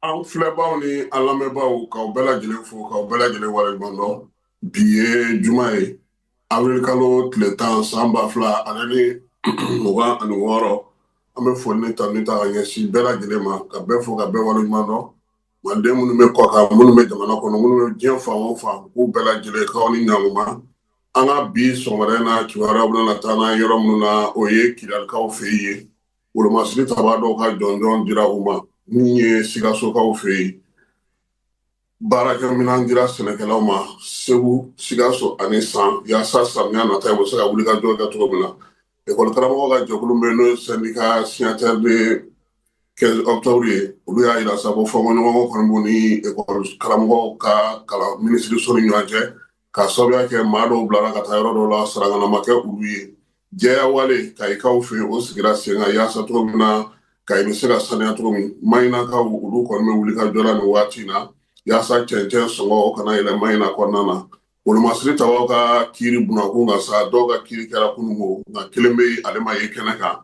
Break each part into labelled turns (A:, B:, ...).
A: An filɛbaw ni an lamɛnbaaw, k'aw bɛɛ lajɛlen fo, k'aw bɛɛ lajɛlen waleɲuman dɔn. Bi ye juma ye, avril kalo tile 10 san 2026. An bɛ foli ni tanuni ta ka ɲɛsin bɛɛ lajɛlen ma, ka bɛɛ fo, ka bɛɛ waleɲuman dɔn. Maliden minnu bɛ kɔkan, minnu bɛ jamana kɔnɔ, minnu bɛ diɲɛ fan o fan, k'u bɛɛ lajɛlen k'aw ni ɲankuma. An ka bi sɔgɔmada in na, kibaruyaw bɛna taa n'an yɔrɔ minnu na, o ye Kidalikaw fɛ yen. Wolomasiri tabaa dɔw ka jɔnjɔn dira u ma, min ye Sikasokaw fɛ yen. Baarakɛminɛn dira sɛnɛkɛlaw ma Segu, Sikaso ani San, yaasa samiya nata u bɛ se ka wuli ka jɔ kɛ cogo min na. Ekɔli karamɔgɔ ka jɛkulu bɛ yen, n'o ye syndicat signataire de 15 octobre ye, olu y'a yira sa ko fɔnkɔɲɔgɔnkɔ kɔni b'u ni ekɔli karamɔgɔw ka kalan minisiriso ni ɲɔgɔn cɛ, k'a sababuya kɛ maa dɔw bilara ka taa yɔrɔ dɔw la, sarangana ma kɛ olu ye. Jɛya wale Kayikaw fɛ yen, o sigira sen kan yaasa cogo min na Kayi bɛ se ka saniya cogo min. Mahinakaw, olu kɔni bɛ wuli ka jɔ la nin waati in na yaasa cɛncɛn sɔngɔ o kana yɛlɛ Mahina kɔnɔna na. Wolomasiri tabaw ka kiiri bunakun kan sa, dɔw ka kiiri kɛra kununko, nka kelen bɛ yen, ale ma ye kɛnɛ kan.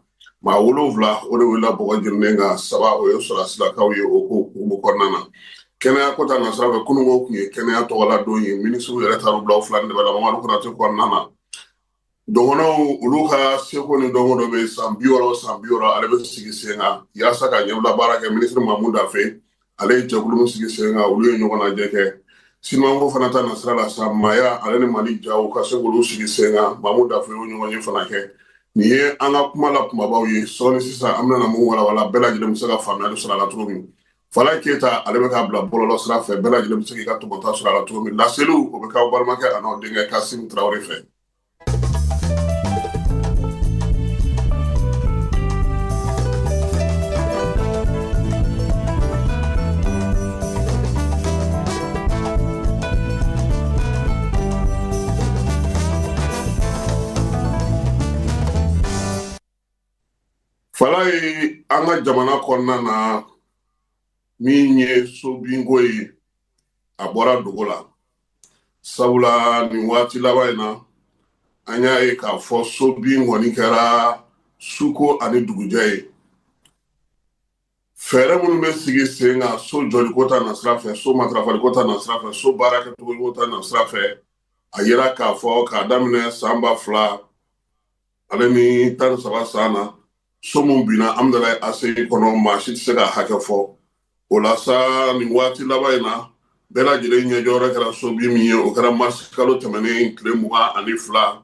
A: Maa 7 o de wulila bɔgɔ jeninen kan, 3 o ye sɔrɔdasilakaw ye o ko hukumu kɔnɔna na. Kɛnɛya ko ta nasira fɛ, kununko tun ye kɛnɛya tɔgɔla don ye, minisiriw yɛrɛ taar'u bila u fila ni dɛmɛ la Mamadu Konate kɔnɔna na. Dɔgɔnɔw olu ka seko ni dɔnko dɔ bɛ san 60 san 60, ale bɛ sigi sen kan yaasa ka ɲɛbila baara kɛ. Minisiri Mamu Dafe, ale ye jɛkulu min sigi sen kan, olu ye ɲɔgɔn lajɛ kɛ. Simanko fana ta nasira la sa, maaya ale ni Mali jaw ka se k'olu sigi sen kan, Mamu Dafe y'o ɲɔgɔn ye fana kɛ. Nin ye an ka kuma la kumabaw ye. Sɔɔni sisan an bɛna mun walawala, bɛɛ lajɛlen bɛ se ka faamuyali sɔrɔ a la cogo min. Falaye Keyita, ale bɛ k'a bila bɔlɔlɔ sira fɛ, bɛɛ lajɛlen bɛ se k'i ka tɔmɔta sɔrɔ a la cogo min. Laseliw o bɛ k'aw balimakɛ a n'aw denkɛ Kasim Tarawele fɛ. Falaye, an ka jamana kɔnɔna na, min ye sobinko ye, a bɔra dogo la, sabula nin waati laban in na, an y'a ye k'a fɔ sobin kɔni kɛra suko ani dugujɛ ye. Fɛɛrɛ minnu bɛ sigi sen kan so jɔliko ta nasira fɛ, so matarafaliko ta nasira fɛ, so baara kɛcogo ta nasira fɛ, a yira k'a fɔ k'a daminɛ san 2013 san na, so mun binna Amudalayi ACI kɔnɔ, maa si tɛ se ka hakɛ fɔ o la sa. Nin waati laban in na, bɛɛ lajɛlen ɲɛjɔyɔrɔ kɛra so bin min ye, o kɛra marisi kalo tɛmɛnen tile 22.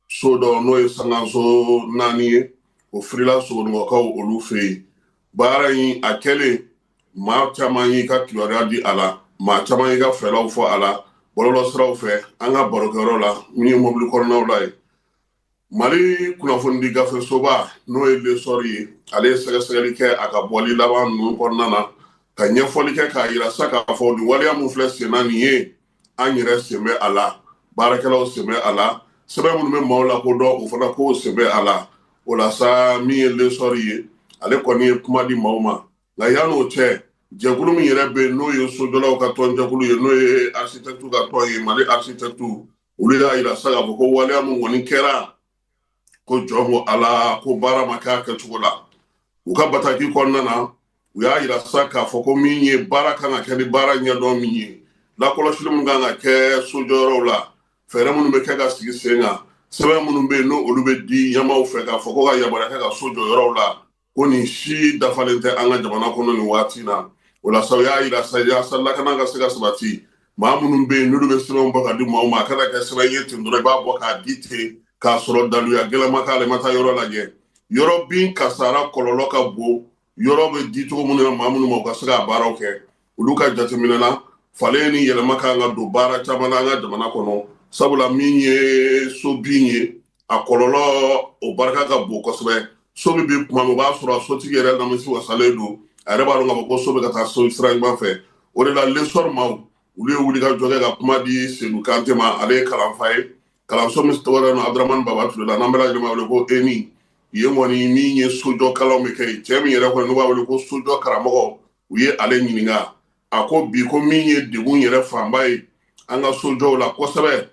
A: So dɔ, n'o ye sankanso 4 ye, o firila Sogonikɔkaw olu fɛ yen. Baara in a kɛlen, maa caman y'i ka kibaruya di a la, maa caman y'i ka fɛlaw fɔ a la bɔlɔlɔ siraw fɛ, an ka barokɛyɔrɔ la, min ye mobili kɔnɔnaw la ye. Mali kunnafonidi gafesoba, n'o ye L'Essor ye, ale ye sɛgɛsɛgɛli kɛ a ka bɔli laban ninnu kɔnɔna na, ka ɲɛfɔli kɛ k'a yira sa k'a fɔ nin waleya min filɛ sen na nin ye, an yɛrɛ sen bɛ a la, baarakɛlaw sen bɛ a la, sɛbɛn minnu bɛ maaw lakodɔn, o fana k'o sen bɛ a la. O la sa, min ye L'Essor ye, ale kɔni ye kuma di maaw ma. Nka yann'o cɛ, jɛkulu min yɛrɛ bɛ yen, n'o ye sojɔlaw ka tɔnjɛkulu ye, n'o ye architecte ka tɔn ye, Mali architecte, olu y'a yira sa k'a fɔ ko waleya min kɔni kɛra, ko jɔn ko Ala, ko baara ma kɛ a kɛcogo la. U ka bataki kɔnɔna na, u y'a yira sa k'a fɔ ko min ye baara kan ka kɛ ni baara ɲɛdɔn min ye, lakɔlɔsili min kan ka kɛ sojɔyɔrɔw la, fɛɛrɛ minnu bɛ kɛ ka sigi sen kan, sɛbɛn minnu bɛ yen, n'o olu bɛ di ɲɛmaaw fɛ k'a fɔ ko ka yamaruya kɛ ka so jɔ yɔrɔw la, ko nin si dafalen tɛ an ka jamana kɔnɔ nin waati na. O la sa, u y'a yira sa, yaasa lakana ka se ka sabati, maa minnu bɛ yen n'olu bɛ sɛbɛnw bɔ ka di maaw ma, a kana kɛ sɛbɛn ye ten dɔrɔn, i b'a bɔ k'a di ten k'a sɔrɔ daluya gɛlɛn ma k'ale ma taa yɔrɔ lajɛ. Yɔrɔ bin kasara kɔlɔlɔ ka bon, yɔrɔ bɛ di cogo minnu na maa minnu ma, u ka se k'a baaraw kɛ. Olu ka jateminɛ na, falen ni yɛlɛma kan ka don baara caman na an ka jamana kɔnɔ, sabula min ye so bin ye, a kɔlɔlɔ o barika ka bon kosɛbɛ. So min bɛ kuma min, o b'a sɔrɔ a sotigi yɛrɛ namisi wasalen don, a yɛrɛ b'a dɔn k'a fɔ ko so bɛ ka taa so sira ɲuman fɛ. O de la, L'Essor maaw, olu ye wuli ka jɔ kɛ ka kuma di Sedu Kante ma. Ale ye kalanfa ye, kalanso min tɔgɔ dalen don Abdramani Baba Ture la, n'an bɛɛ lajɛlen b'a wele ko ENI. Yen kɔni, min ye sojɔ kalanw bɛ kɛ yen, cɛ min yɛrɛ kɔni n'u b'a wele ko sojɔ karamɔgɔ, u ye ale ɲininka. A ko bi ko min ye degun yɛrɛ fanba ye an ka sojɔw la kosɛbɛ,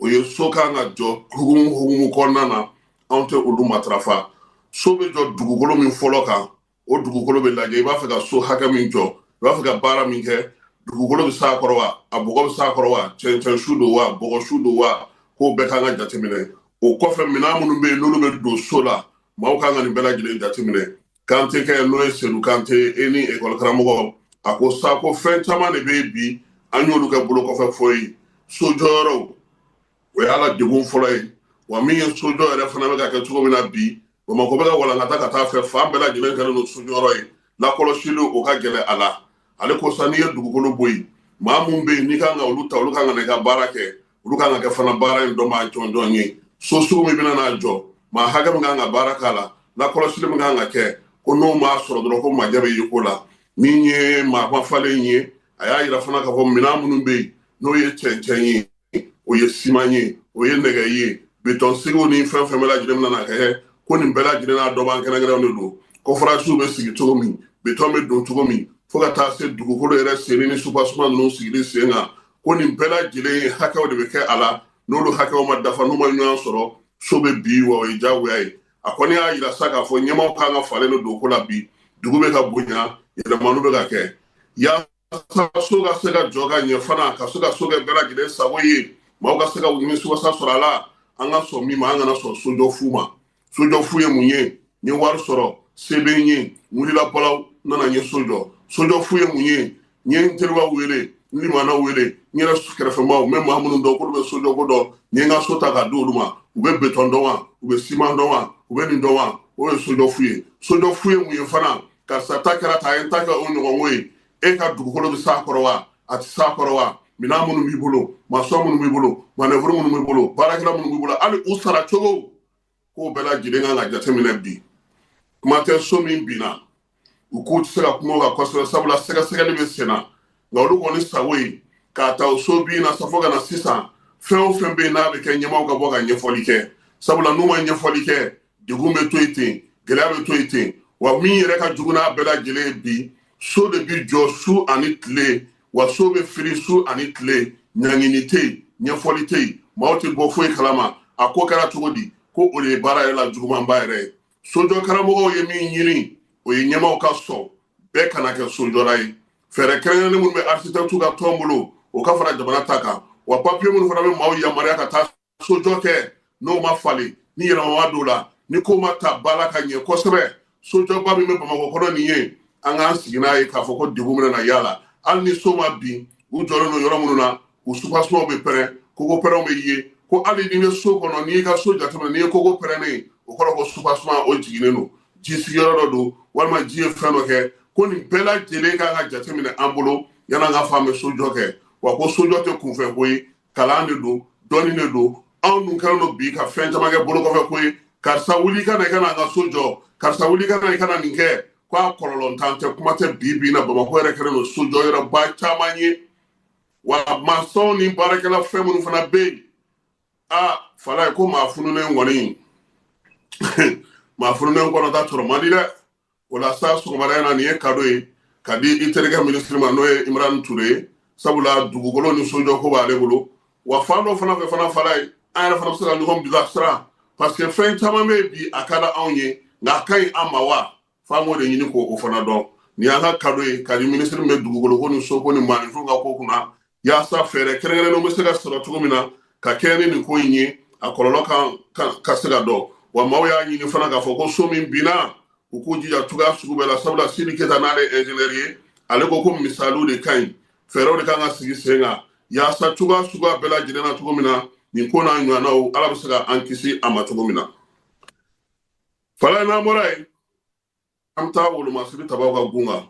A: o ye so kan ka jɔ hukumu kɔnɔna na, anw tɛ olu matarafa. So bɛ jɔ dugukolo min fɔlɔ kan, o dugukolo bɛ lajɛ. I b'a fɛ ka so hakɛ min jɔ, I b'a fɛ ka baara min kɛ, dugukolo bɛ s'a kɔrɔ wa, a bɔgɔ bɛ s'a kɔrɔ wa, cɛncɛn su don wa, bɔgɔ su don wa, k'o bɛɛ kan ka jateminɛ. O kɔfɛ, minɛn minnu bɛ yen n'olu bɛ don so la, maaw kan ka nin bɛɛ lajɛlen jateminɛ. Kante kɛ, n'o ye Sedu Kante e ni ekɔli karamɔgɔ, a ko sa ko fɛn caman de bɛ yen bi, an y'olu kɛ bolo kɔfɛ foyi ye. Sojɔyɔrɔw, o y'a la degun fɔlɔ ye. Wa min ye sojɔ yɛrɛ fana bɛ ka kɛ cogo min na bi, Bamakɔ bɛ ka walankata ka taa fɛ, fan bɛɛ lajɛlen kɛlen don sojɔyɔrɔ ye, lakɔlɔsili o ka gɛlɛn a la. Ale ko sa, n'i ye dugukolo bɔ yen, maa mun bɛ yen n'i kan ka olu ta, olu kan ka na i ka baara kɛ, olu kan ka kɛ fana baara in dɔnbaa jɔnjɔn ye. So sugu min bɛna n'a jɔ, maa hakɛ min kan ka baara k'a la, lakɔlɔsili min kan ka kɛ, ko n'o m'a sɔrɔ dɔrɔn, ko majɛ bɛ ye ko la. Min ye maa mafalen ye, a y'a yira fana k'a fɔ minɛn minnu bɛ yen, n'o ye cɛncɛn ye, o ye siman ye, o ye nɛgɛ ye, bitɔn sigiw ni fɛn fɛn bɛɛ lajɛlen bɛna na kɛ, ko nin bɛɛ lajɛlen n'a dɔbaa kɛrɛnkɛrɛnw de don. Kɔfɔrasiw bɛ sigi cogo min, bitɔn bɛ don cogo min, fo ka taa se dugukolo yɛrɛ senni ni soubassement ninnu sigili sen kan, ko nin bɛɛ lajɛlen hakɛw de bɛ kɛ a la. N'olu hakɛw ma dafa, n'u ma ɲɔgɔn sɔrɔ, so bɛ bi wa, o ye diyagoya ye. A kɔni y'a yira sa k'a fɔ ɲɛmaaw kan ka falen don ko la bi. Dugu bɛ ka bonya, yɛlɛmaniw bɛ ka kɛ yaasa so ka se ka jɔ ka ɲɛ fana, ka se ka so kɛ bɛɛ lajɛlen sago ye, maaw ka se ka nimisiwasa sɔrɔ a la. An ka sɔn min ma, an kana sɔn sojɔ fu ma. Sojɔ fu ye mun ye? N ye wari sɔrɔ, se bɛ n ye, n wulila balaw, n nana n ye so jɔ. Sojɔ fu ye mun ye? N ye n teribaw wele, n limanaw wele, n yɛrɛ kɛrɛfɛmaaw, n bɛ maa minnu dɔn k'olu bɛ sojɔko dɔn, n ye n ka so ta k'a di olu ma. U bɛ betɔn dɔn wa, u bɛ siman dɔn wa, u bɛ nin dɔn wa? O ye sojɔ fu ye. Sojɔ fu ye mun ye fana? Karisa ta kɛra ta, a ye n ta kɛ o ɲɔgɔnko ye. E ka dugukolo bɛ s'a kɔrɔ wa, a tɛ s'a kɔrɔ wa? Minɛn minnu b'i bolo, masɔn minnu b'i bolo, manɛfuru minnu b'i bolo, baarakɛla minnu b'i bolo, hali u sara cogo, k'o bɛɛ lajɛlen kan ka jateminɛ bi. Kuma tɛ so min binna, u k'u tɛ se ka kuma o kan kosɛbɛ, sabula sɛgɛsɛgɛli bɛ sen na. Nka olu kɔni sago ye k'a ta o so bin na sa fo ka na sisan, fɛn o fɛn bɛ yen n'a bɛ kɛ, ɲɛmaaw ka bɔ ka ɲɛfɔli kɛ, sabula n'u ma ɲɛfɔli kɛ, degun bɛ to yen ten, gɛlɛya bɛ to yen ten. Wa min yɛrɛ ka jugu n'a bɛɛ lajɛlen ye bi, so de bi jɔ su ani tile, wa so bɛ firi su ani tile, ɲangini tɛ yen, ɲɛfɔli tɛ yen, maaw tɛ bɔ foyi kalama a ko kɛra cogo di. Ko o de ye baara yɛrɛ la jugumanba yɛrɛ ye. Sojɔ karamɔgɔw ye min ɲini, o ye ɲɛmaaw ka sɔn bɛɛ kana kɛ sojɔla ye. Fɛɛrɛ kɛrɛnkɛrɛnnen minnu bɛ architecte ka tɔn bolo, o ka fara jamana ta kan. Wa papiye minnu fana bɛ maaw yamaruya ka taa sojɔ kɛ, n'o ma falen, ni yɛlɛma ma don la, ni ko ma ta ba la ka ɲɛ kosɛbɛ, sojɔba min bɛ Bamakɔ kɔnɔ nin ye, an k'an sigi n'a ye k'a fɔ ko degun bɛna na y'a hali ni so ma bin, u jɔlen don yɔrɔ minnu na, u soubassementw bɛ pɛrɛn, kogo pɛrɛnw bɛ ye. Ko hali n'i bɛ so kɔnɔ, n'i y'i ka so jateminɛ, n'i ye kogo pɛrɛnnen ye, o kɔrɔ ko soubassement o jiginnen don, ji sigiyɔrɔ dɔ don, walima ji ye fɛn dɔ kɛ. Ko nin bɛɛ lajɛlen kan ka jateminɛ an bolo yan'an ka fɔ an bɛ sojɔ kɛ. Wa ko sojɔ tɛ kunfɛ ko ye, kalan de don, dɔnni de don. Anw dun kɛlen don bi ka fɛn caman kɛ bolokɔfɛ ko ye. Karisa wuli ka na i ka na an ka so jɔ, karisa wuli ka na i ka na nin kɛ, ko a kɔlɔlɔntan tɛ. Kuma tɛ bi bi in na, Bamakɔ yɛrɛ kɛlen don sojɔ yɔrɔba caman ye. Wa masɔn ni baarakɛla fɛn minnu fana bɛ yen, a fala ye ko maa fununen kɔni, maa fununen kɔnɔ ta sɔrɔ man di dɛ. O la sa, sɔgɔmada in na, nin ye kado ye ka di i terikɛ minisiri ma, n'o ye Imran Ture ye, sabula dugukolo ni sojɔ ko b'ale bolo. Wa fan dɔ fana fɛ fana, fala ye, an yɛrɛ fana bɛ se ka ɲɔgɔn bilasira, parce que fɛn caman bɛ yen bi, a ka di anw ye, nka a ka ɲi an ma wa? F'an k'o de ɲini k'o fana dɔn. Nin y'an ka kado ye ka di minisiri min bɛ dugukolo ko ni soko ni maaninfinw ka ko kunna, yaasa fɛɛrɛ kɛrɛnkɛrɛnnenw bɛ se ka sɔrɔ cogo min na ka kɛɲɛ ni nin ko in ye, a kɔlɔlɔ kan ka se ka dɔn. Wa maaw y'a ɲini fana k'a fɔ ko so min binna, u k'u jija cogoya sugu bɛɛ la, sabula Sidi Keyita, n'ale ye ingénieur ye, ale ko ko misaliw de ka ɲi, fɛɛrɛw de kan ka sigi sen kan yaasa cogoya suguya bɛɛ lajɛlen na cogo min na, nin ko n'a ɲɔgɔnnaw, Ala bɛ se ka an kisi a ma cogo min na. Fala, n'an bɔra yen, an bɛ taa wolomasiri tabaw ka gun kan.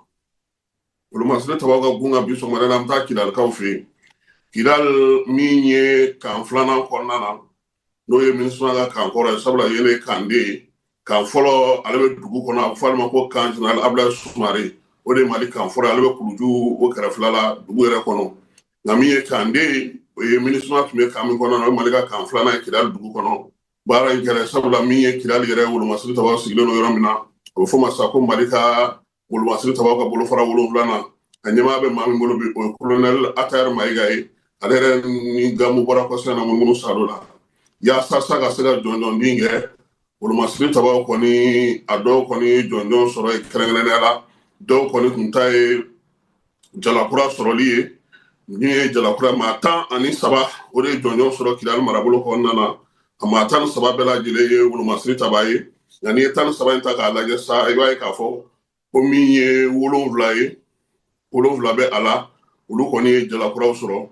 A: Wolomasiri tabaw ka gun kan bi sɔgɔmada in na, an bɛ taa Kidalikaw fɛ yen. Kidal min ye camp filanan kɔnɔna na, n'o ye MINUSMA ka camp kɔrɔ ye, sabula yen de ye camp den ye. Camp fɔlɔ, ale bɛ dugu kɔnɔ, a bɛ fɔ ale ma ko camp général Abdoulaye Soumaré, o de ye Mali camp fɔlɔ ye, ale bɛ Kuluju o kɛrɛfɛla la dugu yɛrɛ kɔnɔ. Nka min ye camp den ye, o ye MINUSMA tun bɛ camp min kɔnɔ na, o ye Mali ka camp filanan ye Kidali dugu kɔnɔ. Baara in kɛra sabula min ye Kidali yɛrɛ wolomasiri tabaw sigilen don yɔrɔ min na, a bɛ fɔ o ma sa ko Mali ka wolomasiri tabaw ka bolofara 7nan, a ɲɛmaa bɛ maa min bolo bi, o ye colonel Atayɛri Mayiga ye. Ale yɛrɛ ni gamu bɔra kɔsɛbɛ na munumunu salo la yaasa sa ka se ka jɔnjɔn din kɛ. Wolomasiri tabaw kɔni, a dɔw kɔni ye jɔnjɔn sɔrɔ yen kɛrɛnkɛrɛnnenya la, dɔw kɔni tun ta ye Jalakura sɔrɔli ye min ye jalakura maa 13, o de ye jɔnjɔn sɔrɔ Kidali marabolo kɔnɔna na. A maa 13 bɛɛ lajɛlen ye wolomasiri taba ye. Nka n'i ye 13 in ta k'a lajɛ sa, i b'a ye k'a fɔ ko min ye 7 ye, 7 bɛ a la, olu kɔni ye jalakuraw sɔrɔ.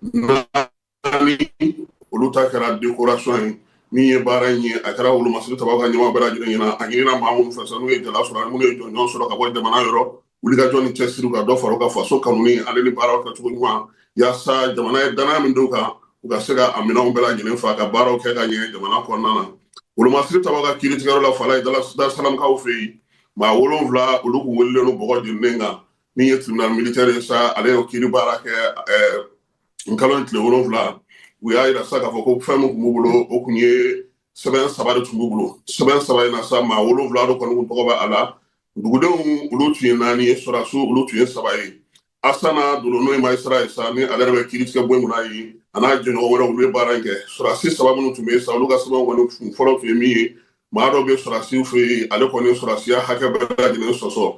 A: 4, olu ta kɛra décoration ye. Min ye baara in ye, a kɛra wolomasiri tabaw ka ɲɛmaa bɛɛ lajɛlen ɲɛna. A ɲinina maa minnu fɛ sa, n'u ye jala sɔrɔ ani minnu ye jɔnjɔn sɔrɔ ka bɔ jamana yɔrɔ, wulikajɔ ni cɛsiriw ka dɔ fara u ka faso kanuni ale ni baaraw kɛcogo ɲuman, yaasa jamana ye danaya min d'u kan, u ka se ka a minɛnw bɛɛ lajɛlen fa ka baaraw kɛ ka ɲɛ jamana kɔnɔna na. Wolomasiri tabaw ka kiiritigɛyɔrɔ la, Falaye, Darusalamkaw fɛ yen, maa 7, olu kun welelen don bɔgɔ jeninen kan. Min ye tribunal militaire ye sa, ale y'o kiiri baara kɛ n kalo in tile 7. U y'a yira sa k'a fɔ ko fɛn min tun b'u bolo, o kun ye sɛbɛn 3 de tun b'u bolo. Sɛbɛn 3 in na sa, maa 7 de kɔni kun tɔgɔ bɛ a la. Dugudenw, olu tun ye 4 ye, sɔrɔdasiw, olu tun ye 3 ye. Asana Dolo, n'o ye magistrat ye sa, ni ale yɛrɛ bɛ kiiritigɛ bon kunna yen, a n'a jɛɲɔgɔn wɛrɛw, olu ye baara in kɛ. Sɔrɔdasi 3 minnu tun bɛ yen sa, olu ka sɛbɛnw kɔni kun fɔlɔ tun ye min ye, maa dɔ bɛ sɔrɔdasiw fɛ yen, ale kɔni ye sɔrɔdasiya hakɛ bɛɛ lajɛlen sɔsɔ,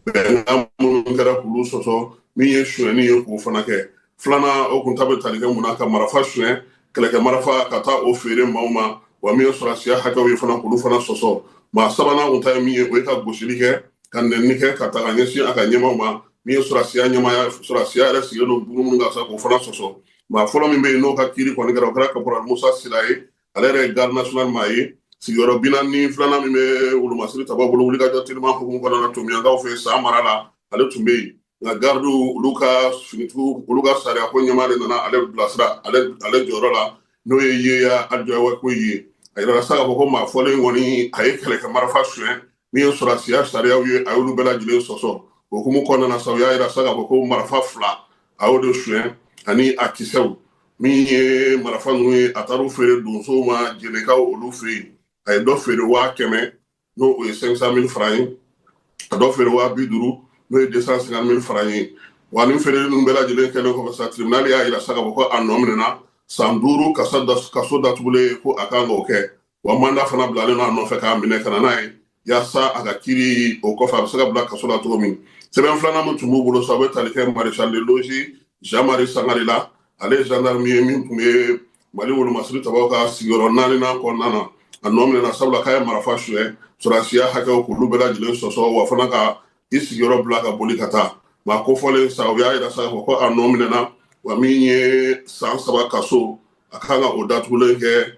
A: bɛnkan minnu kɛra k'olu sɔsɔ, min ye sonyɛni ye k'o fana kɛ. Filanan, o kun ta bɛ tali kɛ mun na? Ka marafa suɲɛ, kɛlɛkɛ marafa, ka taa o feere maaw ma. Wa min ye sɔrɔdasiya hakɛw ye fana, k'olu fana sɔsɔ. Maa sabanan kun ta ye min ye, o ye ka gosili kɛ, ka nɛnini kɛ, ka ta ka ɲɛsin a ka ɲɛmaaw ma. Min ye sɔrɔdasiya ɲɛmaaya, sɔrɔdasiya yɛrɛ sigilen don dugu minnu kan sa, k'o fana sɔsɔ. Maa fɔlɔ min bɛ yen n'o ka kiiri kɔni kɛra, o kɛra caporal Musa Sila ye. Ale yɛrɛ ye garde national maa ye. Sigiyɔrɔ 42nan min bɛ wolomasiri tabaw bolo wulikajɔ teliman hukumu kɔnɔna na, Tomiyankaw fɛ San mara la, ale tun bɛ yen. Nka gardiw, olu ka finitigiw, olu ka sariya ko ɲɛmaa de nana ale bilasira ale jɔyɔrɔ la, n'o ye Yeya Adjawako ye. A yirala sa k'a fɔ ko maa fɔlen kɔni, a ye kɛlɛkɛ marifa suɲɛ. Min ye sɔrɔdasiya sariyaw ye, a y'olu bɛɛ lajɛlen sɔsɔ. O hukumu kɔnɔna na sa, u y'a yira sa k'a fɔ ko marifa 2, a y'o de suɲɛ ani a kisɛw. Min ye marifa ninnu ye, a taar'u feere donsow ma Jɛnɛkaw olu fɛ yen. A ye dɔ feere 100 000, n'o o ye 500 000 francs ye, a dɔ feere 50 000, n'o ye 250 000 francs ye. Wa nin feereli ninnu bɛɛ lajɛlen kɛlen kɔfɛ sa, tribunal y'a yira sa k'a fɔ ko a nɔ minɛna san 5 kaso datugulen, ko a kan k'o kɛ. Wa mandat fana bilalen don a nɔfɛ k'a minɛ ka na n'a ye, yaasa a ka kiiri o kɔfɛ, a bɛ se ka bila kaso la cogo min. Sɛbɛn filanan min tun b'u bolo sa, o bɛ tali kɛ maréchal de logis Jean-Marie Sangare la. Ale ye gendarme ye min tun bɛ Mali wolomasiri tabaw ka sigiyɔrɔ naaninan kɔnɔna na. A nɔ minɛna sabula k'a ye marifa suɲɛ, sɔrɔdasiya hakɛw k'olu bɛɛ lajɛlen sɔsɔ, wa fana ka i sigiyɔrɔ bila ka boli ka taa. Maa kofɔlen sa, u y'a yira sa k'a fɔ ko a nɔ minɛna, wa min ye san 3 kaso, a kan ka o datugulen kɛ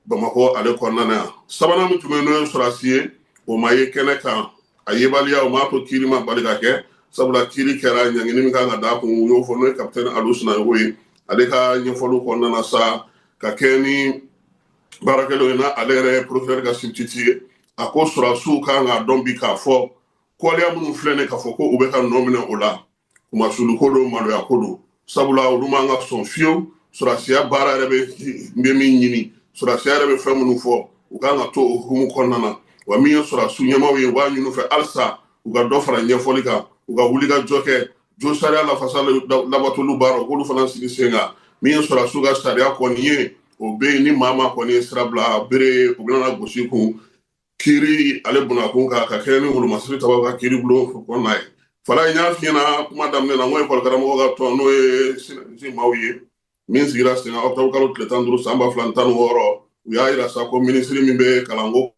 A: Bamakɔ ale kɔnɔna na yan. Sabanan min tun bɛ yen, n'o ye sɔrɔdasi ye, o ma ye kɛnɛ kan. A yebaliya, o m'a to kiiri ma bali ka kɛ, sabula kiiri kɛra, ɲangini min kan ka d'a kun, u y'o fɔ, n'o ye capitaine Alu Sinayogo ye. Ale ka ɲɛfɔliw kɔnɔna na sa, ka kɛ ni baarakɛlaw ye, n'a ale yɛrɛ ye procureur ka substitut ye, a ko sɔrɔdasiw kan k'a dɔn bi k'a fɔ kɔliya minnu filɛ nin k'a fɔ ko u bɛ ka nɔ minɛ o la, kumasuli ko don, maloya ko don, sabula olu man ka sɔn fiyewu. Sɔrɔdasiya baara yɛrɛ bɛ min ɲini, sɔrɔdasiya yɛrɛ bɛ fɛn minnu fɔ, u kan ka to o hukumu kɔnɔna na. Wa min ye sɔrɔdasiw ɲɛmaaw ye, u b'a ɲini u fɛ halisa u ka dɔ fara ɲɛfɔli kan, u ka wuli ka jɔ kɛ jo sariya lafasa labatoli baara, u k'olu fana sigi sen kan. Min ye sɔrɔdasiw ka sariya kɔni ye, o bɛ yen, ni maa maa kɔni ye sira bila bere, u bɛna gosi kun kiiri ale bunakun kan, ka kɛ ni wolomasiri tabaw ka kiiri bulon kɔnɔna ye. Fala, n y'a f'i ɲɛna kuma daminɛ na, n ko ekɔli karamɔgɔ ka tɔn, n'o ye SYNERGIE maaw ye, min sigira sen kan octobre kalo tile 15 san 2016, u y'a yira sa ko minisiri min bɛ kalanko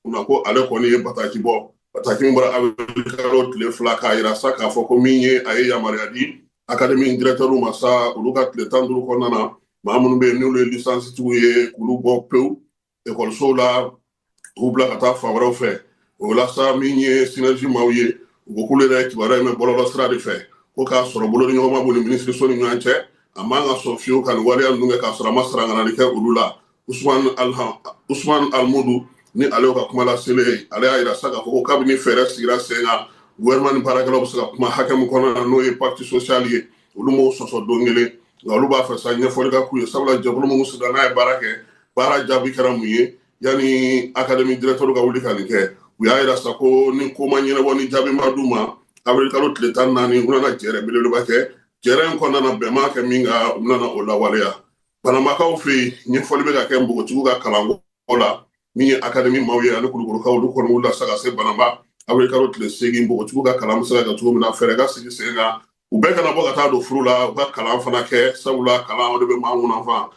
A: kunna, ko ale kɔni ye bataki bɔ, bataki min bɔra avril kalo tile 2, k'a yira sa k'a fɔ ko min ye, a ye yamaruya di académie directeur ma sa, olu ka tile 15 kɔnɔna na, maa minnu bɛ yen n'olu ye licence tigiw ye, k'olu bɔ pewu ekɔlisow la, k'u bila ka taa fan wɛrɛw fɛ. O la sa, min ye SYNERGIE maaw ye, u ko k'olu yɛrɛ ye kibaruya in mɛn bɔlɔlɔ sira de fɛ, ko k'a sɔrɔ bolodiɲɔgɔnma b'u ni minisiriso ni ɲɔgɔn cɛ, a man ka sɔn fiyewu ka nin waleya ninnu kɛ k'a sɔrɔ a ma saranganali kɛ olu la. Usman Almudu, ni ale ka kuma laselen ye, ale y'a yira sa k'a fɔ ko kabini fɛɛrɛ sigira sen kan, gouvernement ni baarakɛlaw bɛ se ka kuma hakɛ min kɔnɔna na, n'o ye pacte social ye, olu m'o sɔsɔ don kelen. Nka olu b'a fɛ sa ɲɛfɔli ka k'u ye, sabula jɛkulu minnu sigira n'a ye baara kɛ, baara jaabi kɛra mun ye yanni académie directeur ka wuli ka nin kɛ? U y'a yira sa ko ni ko ma ɲɛnabɔ, ni jaabi ma d'u ma, avril kalo tile 14, u nana jɛrɛ belebeleba kɛ. Jɛrɛ in kɔnɔna na, bɛn ma kɛ min kan, u nana o lawaleya. Banamakaw fɛ yen, ɲɛfɔli bɛ ka kɛ npogotigiw ka kalanko la. Min ye académie maaw ye ani Kulukorokaw, olu kɔni wulila sa ka se Banamba. Avril kalo tile 8, npogotigiw ka kalan bɛ se ka kɛ cogo min na, fɛɛrɛ ka sigi sen kan, u bɛɛ kana bɔ ka taa don furu la, u ka kalan fana kɛ, sabula kalan o de bɛ maa nafa.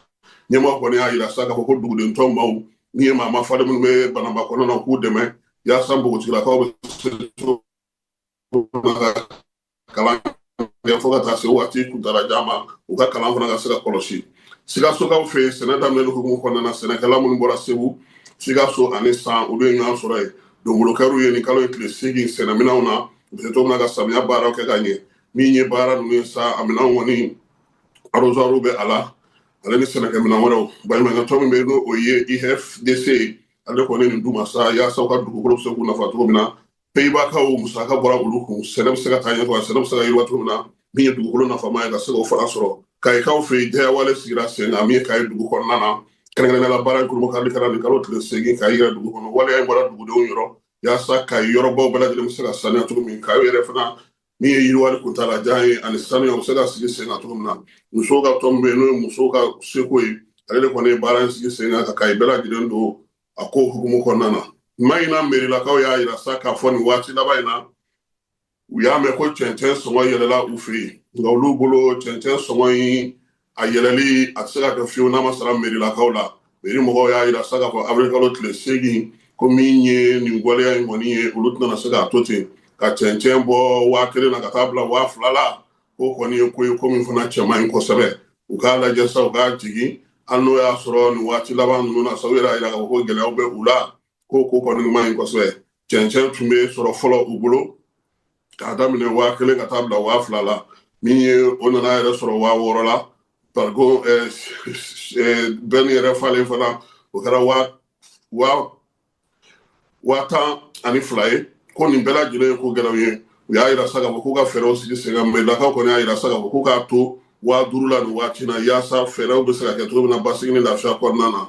A: Ɲɛmɔgɔ kɔni y'a yira sa k'a fɔ ko duguden tɔn maaw min ye maa ma falen minnu bɛ Banamba kɔnɔna na, k'u dɛmɛ yaasa npogotigilakaw bɛ se cogo min na ka kalan kɛ fo ka taa se waati kuntaalajan ma, u ka kalan fana ka se ka kɔlɔsi. Sikasokaw fɛ yen, sɛnɛ daminɛli hukumu kɔnɔna na, sɛnɛkɛla minnu bɔra Segu, Sikaso ani San, olu ye ɲɔgɔn sɔrɔ yen. Donbolokɛriw ye nin kalo in tile 8 sɛnɛminɛnw na, u bɛ se cogo min na ka samiya baaraw kɛ ka ɲɛ. Min ye baara ninnu ye sa, a minɛnw kɔni, arrosoir bɛ a la, ale ni sɛnɛkɛminɛn wɛrɛw. Baɲumankɛtɔn min bɛ yen, n'o ye IFDC ye, ale kɔni nin d'u ma sa yaasa u ka dugukolo bɛ se k'u nafa cogo min na. Peyibakaw musaka bɔra olu kun, sɛnɛ bɛ se ka taa ɲɛ, sɛnɛ bɛ se ka yiriwa cogo min na, min ye dugukolo nafama ye, ka se k'o fana sɔrɔ. Kayikaw fɛ yen, jɛyawale sigira sen kan min ye Kayi dugu kɔnɔna na. Kɛrɛnkɛrɛnnenya la, baara in kurunbonkarili kɛra nin kalo tile 8 Kayi yɛrɛ dugu kɔnɔ. Waleya in bɔra dugudenw yɔrɔ yaasa Kayi yɔrɔbaw bɛɛ lajɛlen bɛ se ka saniya cogo min. Kayi yɛrɛ fana, min ye yiriwali kuntaalajan ye ani sanuya, u bɛ se ka sigi sen kan cogo min na. Musow ka tɔn min bɛ yen, n'o ye musow ka seko ye, ale de kɔni ye baara in sigi sen kan ka Kayi bɛɛ lajɛlen don a ko hukumu kɔnɔna na. Mayina merilakaw y'a yira sa k'a fɔ nin waati laban in na, u y'a mɛn ko cɛncɛn sɔngɔ yɛlɛla u fɛ yen, nka olu bolo cɛncɛn sɔngɔ in a yɛlɛli a tɛ se ka kɛ fiyewu n'a ma sara merilakaw la. Meri mɔgɔw y'a yira sa k'a fɔ avril kalo tile 8 ko min ye nin waleya in kɔni ye, olu tɛna se k'a to ten ka cɛncɛn bɔ 1000 na ka taa bila 2000 la. O kɔni ye ko ye, ko min fana cɛ man ɲi kosɛbɛ. U k'a lajɛ sa, u k'a jigin, hali n'o y'a sɔrɔ nin waati laban ninnu na sa, u yɛrɛ y'a yira k'a fɔ ko gɛlɛyaw bɛ u la, ko kɔni man ɲi kosɛbɛ. Cɛncɛn tun bɛ sɔrɔ fɔlɔ u bolo k'a daminɛ 1000 ka taa bila 2000 la, min ye o nana yɛrɛ sɔrɔ 6000 la. Pariko bɛɛ ni yɛrɛ falen fana, o kɛra 12,000 ye. Ko nin bɛɛ lajɛlen ye ko gɛlɛnw ye. U y'a yira sa k'a fɔ k'u ka fɛɛrɛw sigi sen kan. Mɛlakaw kɔni y'a yira sa k'a fɔ k'u k'a to 5000 la nin waati na, yaasa fɛɛrɛw bɛ se ka kɛ cogo min na basigi ni lafiya kɔnɔna na.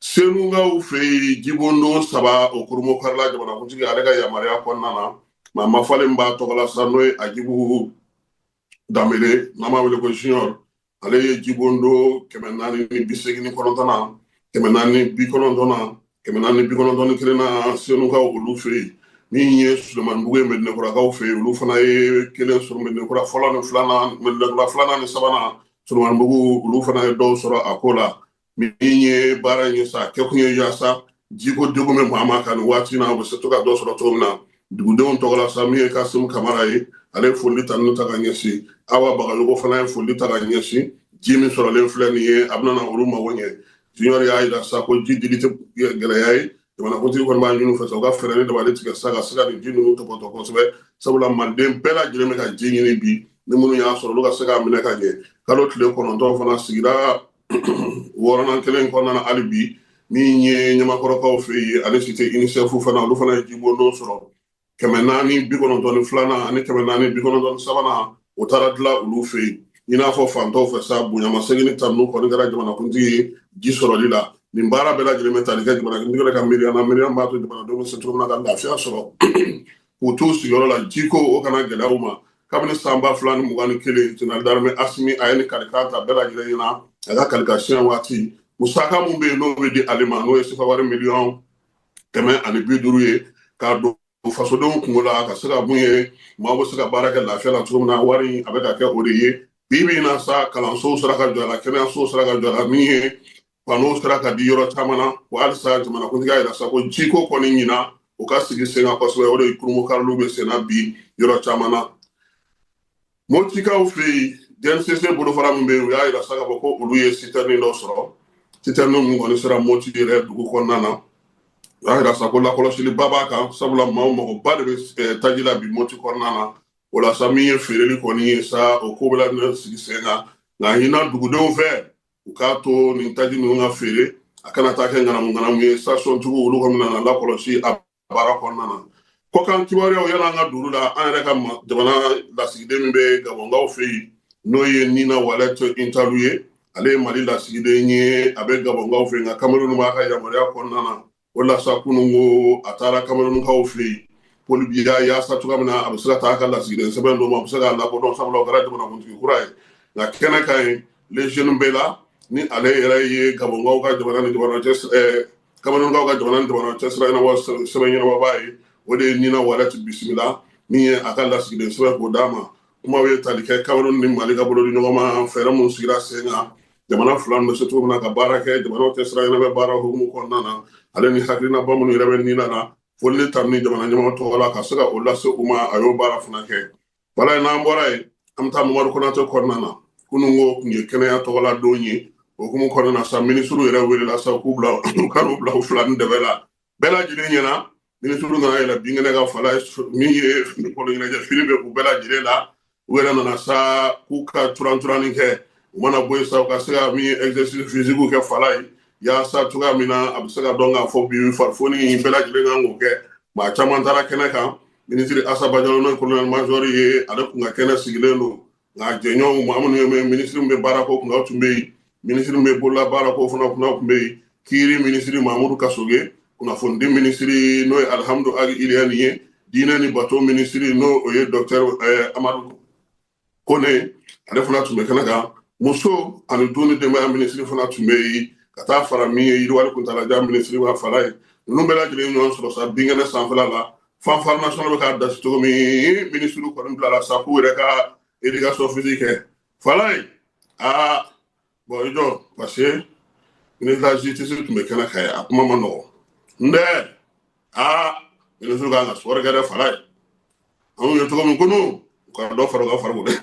A: Senukaw fɛ yen, jibondo 3 o kurunbonkarila jamanakuntigi ale ka yamaruya kɔnɔna na. Maa ma falen b'a tɔgɔ la sa, n'o ye Ajibu Danbele, n'an b'a wele ko Junior, ale ye jibondo 489 na, 490 na, 491 na Senukaw olu fɛ yen. Min ye Sulemanibugu ye Medinɛkurakaw fɛ yen, olu fana ye kelen sɔrɔ Medinɛkura fɔlɔ ni filanan, Medinɛkura filanan ni sabanan, Sulemanibugu olu fana ye dɔw sɔrɔ a ko la. Min ye baara in ye sa, kɛkun ye yaasa jiko degun bɛ maa ma kan nin waati in na, u bɛ se to ka dɔ sɔrɔ cogo min na. Dugudenw tɔgɔ la sa, min ye Kasimu Kamara ye, ale ye foli ta ninnu ta ka ɲɛsin. Awa Bagayogo fana ye foli ta ka ɲɛsin. Ji min sɔrɔlen filɛ nin ye, a bɛna na olu mago ɲɛ. Junior y'a yira sa ko ji dili tɛ gɛlɛya ye. Jamanakuntigi kɔni b'a ɲini u fɛ sa, u ka fɛɛrɛ ni dabali tigɛ sa ka se ka nin ji ninnu tɔpɔtɔ kosɛbɛ, sabula maliden bɛɛ lajɛlen bɛ ka ji ɲini bi. Ni minnu y'a sɔrɔ, olu ka se k'a minɛ ka ɲɛ. Kalo tile 9 fana sigira wɔɔrɔnan kelen kɔnɔna na hali bi, min ye Ɲamakɔrɔkaw fɛ yen, ale cité UNICEF fana, olu fana ye jibondo sɔrɔ 492nan ani 493nan, o taara dilan olu fɛ yen. I n'a fɔ fantanw fɛ sa, bonyamasegin ni tanuni kɔni kɛra jamanakuntigi ye ji sɔrɔli la. Nin baara bɛɛ lajɛlen bɛ tali kɛ jamanakuntigi yɛrɛ ka miiriya na, miiriya b'a to jamanadenw bɛ se cogo min na ka lafiya sɔrɔ k'u t'u sigiyɔrɔ la, jiko o kana gɛlɛya u ma. Kabini san 2021, général d'armée Asimi a ye nin kalikan ta bɛɛ lajɛlen ɲɛna a ka kalikasiyɛn waati. Musaka mun bɛ yen n'o bɛ di ale ma, n'o ye sefa wari 150 miliyɔn ye, k'a don fasodenw kungo la ka se ka mun ye, maaw bɛ se ka baara kɛ lafiya la cogo min na, wari in a bɛ ka kɛ o de ye. Bi bi in na sa, kalansow sera ka jɔ a la, kɛnɛyasow sera ka jɔ a la, min ye panow sera ka di yɔrɔ caman na. Wa halisa jamanakuntigi y'a yira sa ko jiko kɔni ɲina o ka sigi sen kan kosɛbɛ, o de ye kurunbonkariliw bɛ sen na bi yɔrɔ caman na. Motikaw fɛ yen, DNCC bolofara min bɛ yen, u y'a yira sa k'a fɔ ko olu ye citerne dɔ sɔrɔ, citerne min kɔni sera Moti yɛrɛ dugu kɔnɔna na. U y'a yira sa ko lakɔlɔsiliba b'a kan, sabula maaw magoba de bɛ taji la bi Moti kɔnɔna na. O la sa, min ye feereli kɔni ye sa, o ko bɛ la sigi sen kan, nka ɲina dugudenw fɛ, u k'a to nin taji ninnu ka feere, a kana taa kɛ ŋanamu ŋanamu ye. Station-tigiw olu kɔni nana lakɔlɔsi a baara kɔnɔna na. Kɔkan kibaruyaw, yala an ka dugu la, an yɛrɛ ka jamana lasigiden min bɛ Gabɔnkaw fɛ yen, n'o ye Nina Walɛt Intalu ye, ale ye Mali lasigiden ye, a bɛ Gabɔnkaw fɛ yen, nka Cameroun b'a ka yamaruya kɔnɔna na. O la sa, kunun ko a taara Camerounkaw fɛ yen, Paul Biya, yaasa cogoya min na a bɛ se ka taa a ka lasigiden sɛbɛn d'o ma, a bɛ se k'a lakodɔn, sabula o kɛra jamanakuntigi kura ye. Nka kɛnɛ kan yen, les jeunes bɛɛ la ni ale yɛrɛ ye Gabɔnkaw ka jamana ni jamana cɛ, Camerounkaw ka jamana ni jamana cɛ sira ɲɛnabɔ sɛbɛn ɲɛnabɔbaa ye. O de ye Nina Walɛti bisimila min ye a ka lasigiden sɛbɛn k'o d'a ma. Kumaw ye tali kɛ Cameroun ni Mali ka bolodi ɲɔgɔn ma, fɛɛrɛ minnu sigira sen kan, jamana fila bɛ se cogo min na ka baara kɛ, jamanaw tɛ sira ɲɛnabɛ baara hukumu kɔnɔna na, ale ni hakilinaba minnu yɛrɛ bɛ Nina na, foli ni tanuni jamana ɲɛmɔgɔ tɔgɔ la ka se ka o lase u ma, a y'o baara fana kɛ. Wala n'an bɔra yen, an bɛ taa Mamadu Konate kɔnɔna na. Kunun ko tun ye kɛnɛya tɔgɔla don ye. O hukumu kɔnɔna na sa, minisiriw yɛrɛ welela sa k'u bila, u ka n'u bila u fila ni dɛbɛ la bɛɛ lajɛlen ɲɛna. Minisiriw nana yɛlɛ binkɛnɛ ka fala min ye finikolo ɲɛnajɛ fini bɛ u bɛɛ lajɛlen la. U yɛrɛ nana sa k'u ka turan-turanni kɛ. U mana bɔ yen sa, u ka se ka min ye exercice physique kɛ fala ye, yaasa cogoya min na a bɛ se ka dɔn k'a fɔ bi farifoni bɛɛ lajɛlen kan k'o kɛ. Maa caman taara kɛnɛ kan. Minisiri Asa Bajalo, n'o ye colonel major ye, ale kun ka kɛnɛ sigilen don, nka jɛɲɔgɔnw, maa minnu ye minisiri min bɛ baarako kunna, o tun bɛ yen. Minisiri min bɛ bolola baarako fana kunna, o tun bɛ yen. Kiiri minisiri Mamudu Kasoge, kunnafonidi minisiri n'o ye Alihamudu Agi Iliyani ye, diinɛ ni bato minisiri n'o o ye docteur Amadu Kone, ale fana tun bɛ kɛnɛ kan. Muso ani du ni denbaya minisiri fana tun bɛ yen, ka taa fara min ye yiriwali kuntalajan minisiri ka fala ye. Ninnu bɛɛ lajɛlen ɲɔgɔn sɔrɔ sa binkɛnɛ sanfɛla la. Fanfare nationale bɛ k'a dasi cogo min, minisiriw kɔni bilala sa k'u yɛrɛ ka éducation physique kɛ fala ye. Aa bon, i jɔ, parce que ministre de la justice tun bɛ kɛnɛ kan ye, a kuma ma nɔgɔn n dɛ. Aa, minisiriw kan ka sport kɛ dɛ, fala ye. Anw ye cogo min kunun, u ka dɔ fara u ka farikolo dɛ.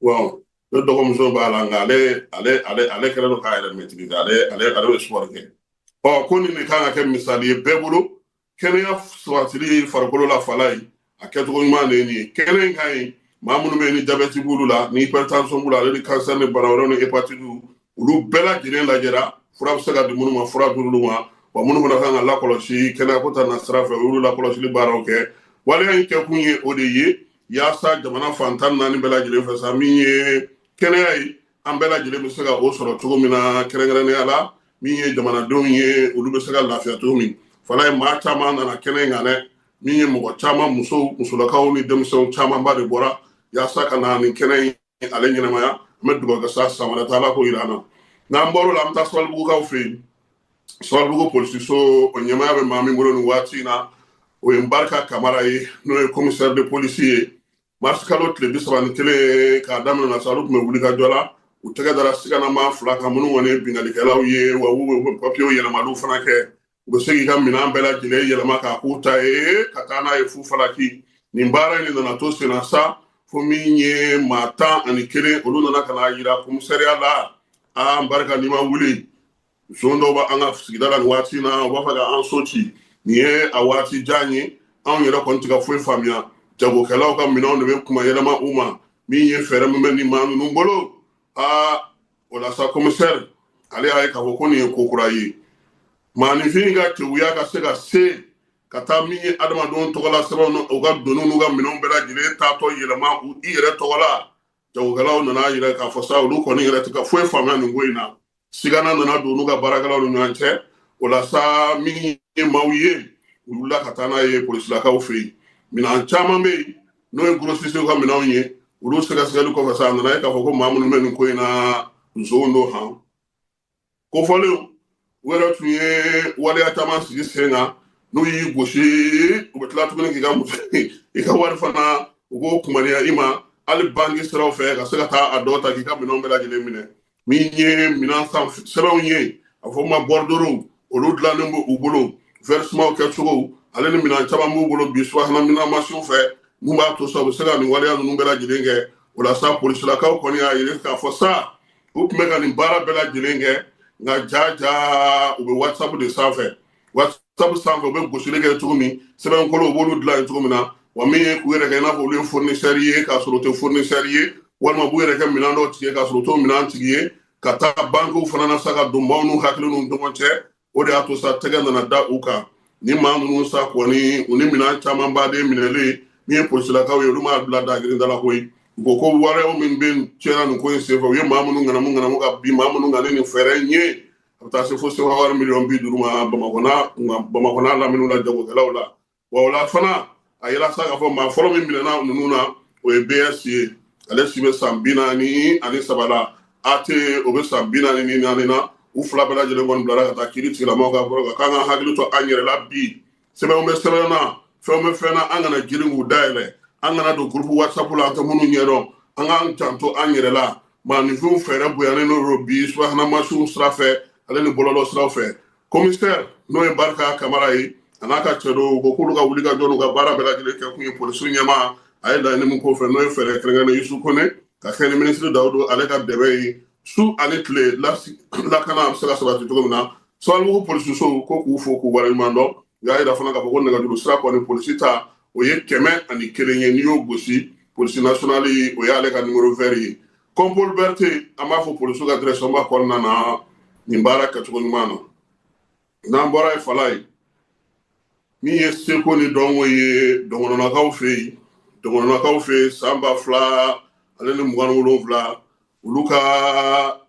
A: Bon, ne dɔgɔmuso b'a la, nka ale kɛlen don k'a yɛrɛ maîtriser, ale bɛ sport kɛ. Ɔ ko nin de kan ka kɛ misali ye bɛɛ bolo, kɛnɛya sabatili farikolo la fala ye, a kɛcogo ɲuman de ye nin ye. Kɛnɛ in ka ɲi maa minnu bɛ yen ni jabɛti b'olu la, ni hypertension b'u la, ale ni cancer ni bana wɛrɛw ni hépatite, olu bɛɛ lajɛlen lajɛra. Fura bɛ se ka di minnu ma, fura d'olu ma. Wa minnu fana kan ka lakɔlɔsi kɛnɛyako ta nasira fɛ, u y'olu lakɔlɔsili baaraw kɛ. Waleya in kɛkun ye o de ye, yaasa jamana fan 14 bɛɛ lajɛlen fɛ sa, min ye kɛnɛya ye, an bɛɛ lajɛlen bɛ se ka o sɔrɔ cogo min na, kɛrɛnkɛrɛnnenya la min ye jamanadenw ye, olu bɛ se ka lafiya cogo min. Fana ye maa caman nana kɛnɛ in kan dɛ. Min ye mɔgɔ caman, musow, musolakaw ni denmisɛnw camanba de bɔra yaasa ka na nin kɛnɛ in ale ɲɛnamaya. An bɛ dugawu kɛ sa, san wɛrɛ ta, Ala k'o yira an na. N'an bɔr'o la, an bɛ taa Sabalibugukaw fɛ yen. Sabalibugu polisiso, o ɲɛmaaya bɛ maa min bolo nin waati in na, o ye Barika Kamara ye, n'o ye commissaire de police ye. Mars kalo tile 31 k'a daminɛ na sa, olu tun bɛ wuli ka jɔ la. U tɛgɛ dara siganama fila kan, minnu kɔni ye binkannikɛlaw ye, wa u bɛ papiyew yɛlɛmaliw fana kɛ. U bɛ se k'i ka minɛn bɛɛ lajɛlen yɛlɛma k'a k'u ta ye ka taa n'a ye fu falaki. Nin baara in de nana to sen na sa, fo min ye maa 11, olu nana ka na yira commissariat la. Aa Barika, n'i ma wuli, zon dɔw b'an ka sigida la nin waati in na, u b'a fɛ ka an so ci. Nin ye a waati jan ye, anw yɛrɛ kɔni tɛ ka foyi faamuya. Jagokɛlaw ka minɛnw de bɛ kuma yɛlɛma u ma. Min ye fɛɛrɛ min bɛ nin maa ninnu bolo, aa o la sa, commissaire ale y'a ye k'a fɔ ko nin ye ko kura ye. Maaninfin ka keguya ka se ka se ka taa min ye adamadenw tɔgɔla sɛbɛnw, u ka doniw n'u ka minɛnw bɛɛ lajɛlen taatɔ yɛlɛma u i yɛrɛ tɔgɔ la. Jagokɛlaw nana yira k'a fɔ sa, olu kɔni yɛrɛ tɛ ka foyi faamuya nin ko in na. Sigana nana don n'u ka baarakɛlaw ni ɲɔgɔn cɛ. O la sa, min ye maaw ye, u wulila ka taa n'a ye polisilakaw fɛ yen. Minɛn caman bɛ yen n'o ye grossistew ka minɛnw ye, olu sɛgɛsɛgɛli kɔfɛ sa, a nana ye k'a fɔ ko maa minnu bɛ nin ko in na, nson don. Han ko fɔlenw, u yɛrɛ tun ye waleya caman sigi sen kan. N'u y'i gosi, u bɛ tila tuguni k'i ka muso i ka wari fana, u b'o kumaniya i ma hali banki siraw fɛ, ka se ka taa a dɔ ta k'i ka minɛnw bɛɛ lajɛlen minɛ. Min ye minɛn san sɛbɛnw ye, a fɔ ma bordereau, olu dilannen b'u u bolo, versement kɛcogo, ale ni minɛn caman b'u bolo bi subahana minɛn mansinw fɛ, mun b'a to sa u bɛ se ka nin waleya ninnu bɛɛ lajɛlen kɛ. O la sa, polisilakaw kɔni y'a yira k'a fɔ sa, u tun bɛ ka nin baara bɛɛ lajɛlen kɛ, nka ja ja, u bɛ WhatsApp de sanfɛ. WhatsApp sanfɛ, u bɛ gosili kɛ cogo min, sɛbɛnkolo, u b'olu dilan yen cogo min na. Wa min ye k'u yɛrɛ kɛ i n'a fɔ olu ye fournisseur ye k'a sɔrɔ u tɛ fournisseur ye, walima u b'u yɛrɛ kɛ minɛn dɔw tigi ye k'a sɔrɔ u t'o minɛn tigi ye, ka taa bankiw fana na sa, ka don maaw n'u hakili n'u ɲɔgɔn cɛ. O de y'a to sa, tɛgɛ nana da u kan. Ni maa ninnu sa kɔni, u ni minɛn caman baden minɛlen, min ye polisilakaw ye, olu m'a bila dagirinda la koyi. U ko ko waleyaw min bɛ tiɲɛna nin ko in senfɛ, u ye maa minnu ŋanamu ŋanamu ka bin maa minnu kan ni nin fɛɛrɛ in ye, a bɛ taa se fo sefa wari miliyɔn 50 ma Bamakɔ n'a laminiw la, jagokɛlaw la. Wa o la fana, a yira sa k'a fɔ maa fɔlɔ min minɛna ninnu na, o ye BS ye, ale si bɛ san 43 la. AT, o bɛ san 44 na. U fila bɛɛ lajɛlen kɔni bilara ka taa kiiri tigilamɔgɔw ka bolo kan. K'an ka hakili to an yɛrɛ la bi. Sɛbɛnw bɛ sɛbɛn na, fɛnw bɛ fɛn na, an kana girin k'u dayɛlɛ, an kana don groupe WhatsApp la an tɛ minnu ɲɛdɔn, an k'an janto an yɛrɛ la. Maaninfinw fɛɛrɛ bonyanen don bi subahana mansinw sira fɛ ale ni bɔlɔlɔ siraw fɛ. Commissaire n'o ye Barika Kamara ye, a n'a ka cɛ dɔw ko k'olu ka wuli ka jɔ n'u ka baara bɛɛ lajɛlen kɛ kun ye polisiw ɲɛmaa a ye laɲini min k'o fɛ, n'o ye fɛɛrɛ kɛrɛnkɛrɛnnen Yusu Kone ka kɛ ni minisiri Dawudu ale ka dɛmɛ ye, su ani tile lakana a bɛ se ka sabati cogo min na. Sabalibugu polisisow ko k'u fo k'u waleɲuman dɔn. U y'a yira fana k'a fɔ ko nɛgɛjuru sira kɔni polisi ta o ye 101 ye, n'i y'o gosi polisi nationale o y'ale ka numéro vert ye. Kɔnpol Berete, an b'a fɔ polisiw ka direction ba kɔnɔna na nin baara kɛcogo ɲuman na. N'an bɔra yen, fala ye min ye seko ni dɔnko ye dɔgɔnɔnakaw fɛ yen, dɔgɔnɔnakaw fɛ yen san 2027, olu ka